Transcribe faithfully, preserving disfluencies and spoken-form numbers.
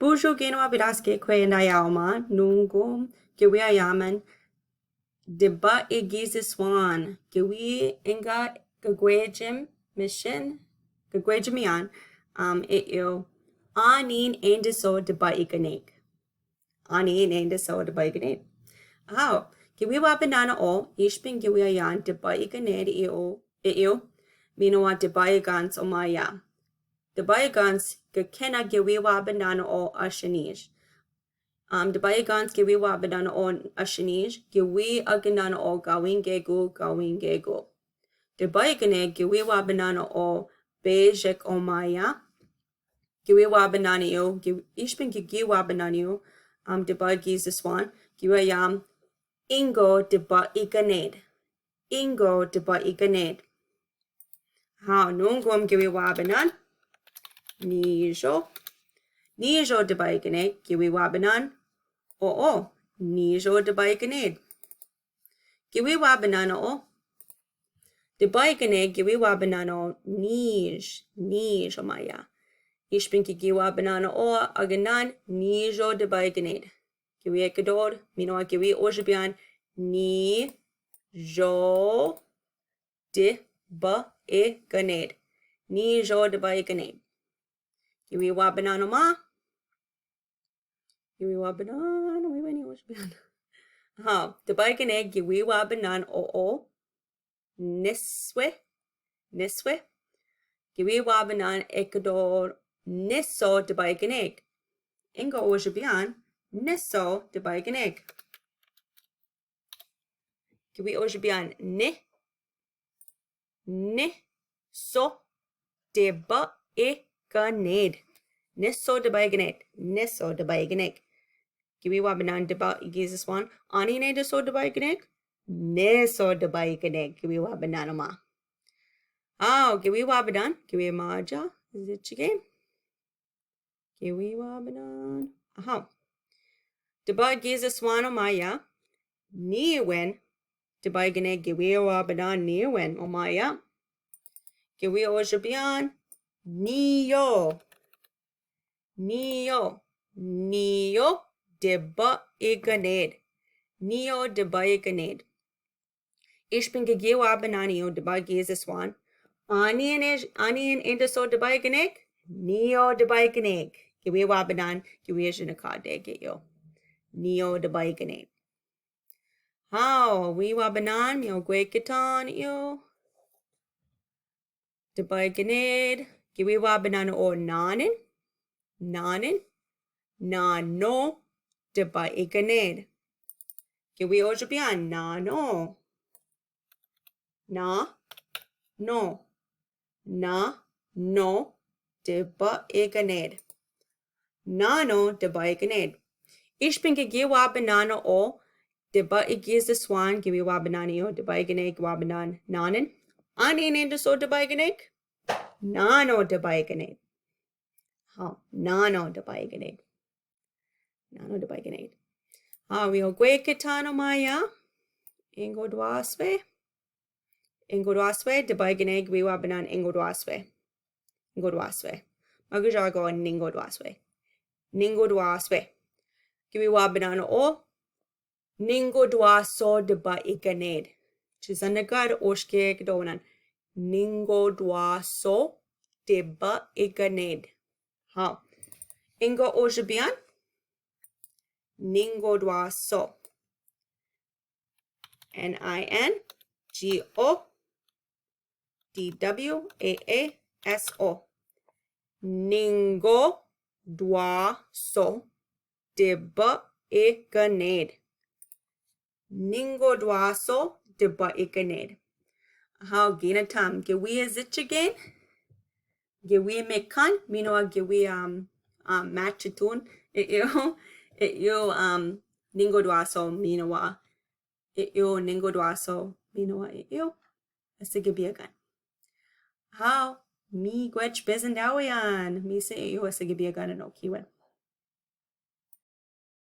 Buju, kinowa pidaske kwenda yaoma, nungom, kewia yamen, deba e giziswan, kewi enga kagwejim mission, kagwejim iyan, um, e eyo, anin endiso deba e ganek. Anin endiso deba e ganek. Aho, kewi wa binana o, ishpin kewia yan deba e ganek e eyo, e eyo, minowa deba e gans omaya. Deba e gans, kakena kewi wa binana o ashenij. Um, deba e gans kewi wa binana o ashenij, kewi a ganana o gawin gego, gawin gego. Deba e ganek kewi wa binana o bejek omaya. Kewi wa binana eyo, ke, ishpin kewi wa binana eyo, um, deba e giziswan, kewia yan, ingo deba e ganek. Ingo deba e ganek. Aho, nungom kewi wa binana. Nijo. Nijo deba e ganek, kewi wa binana. O, o. Nijo deba e ganek. Kewi wa binana o. Deba e ganek, kewi wa binana o. Nij. Nij omaya. Ishpin kewi wa binana o, aganan, nijo deba e ganek. Kewi e kadod, minowa kewi ojibyan, nijo deba e ganek. Nijo deba e ganek. Kewi wa binana ma. Kewi wa binana, wiwi ni ojibyan. Aho, deba e ganek, kewi wa binana o o. Neswe, neswe. Kewi wa binana e kadod, neso deba e ganek. Ingo ojibyan, neso deba e ganek. Kewi ojibyan, ne, neso deba e ganek. Neso deba e ganek. Neso deba e ganek. Kewi wa binana deba e giziswan. Anin endiso deba e ganek. Neso deba e ganek. Kewi wa binana ma. Aho, kewi wa binana. Kewi maja. Is it chicken? Kewi wa binana. Aho. Deba e giziswan omaya. Niwen. Deba e ganek, kewi wa binana niwen omaya. Kewi ojibyan. Niyo. Niyo. Niyo deba e ganek. Niyo deba e ganek. Ishpin kewi wa binana eyo deba e giziswan. Anin, anin endiso deba e ganek. Niyo deba e ganek. Kewi wa binana, kewi ojinakade ke eyo. Niyo deba e ganek. Aho, wi wa binana, mi ogwe katan eyo. Deba e ganek, kewi wa binana o nanen, nanen, nano, deba e ganek. Kewi ojibyan, nano. Nano. Nano, deba e ganek. Nano, deba e ganek. Ishpin kewi wa binana o, deba e giziswan, kewi wa binana eyo, deba e ganek, wa binana nanen. Anin endiso deba e ganek. Nano deba e ganek. Aho, nano deba e ganek. Nano deba e ganek. Aho, wi ogwe katan omaya. Ingo dwaswe. Ingo dwaswe, deba e ganek, wi wa binana ingo dwaswe. Ingo dwaswe. Magujago ningo dwaswe. Ningo dwaswe. Kewi wa binana o. Ningo dwaso deba e ganek. Chisanagad oshke kedowanan. Ningo dwaso deba e ganek. Aho. Ingo ojibyan. Ningo dwaso. N I N G O D W A A S O. Ningo dwaso deba e ganek. Ningo dwaso deba e ganek. Aho, gina tam. Kewi a zichigen. Kewi mekan, minowa kewi, um, um, machetun. E eyo, e eyo, um, ningo dwaso, minowa. E eyo, ningo dwaso, minowa, e eyo. A sigabia gan. Aho, mi gwech bezendawian. Mi se e eyo, a sigabia gan ano kiwen.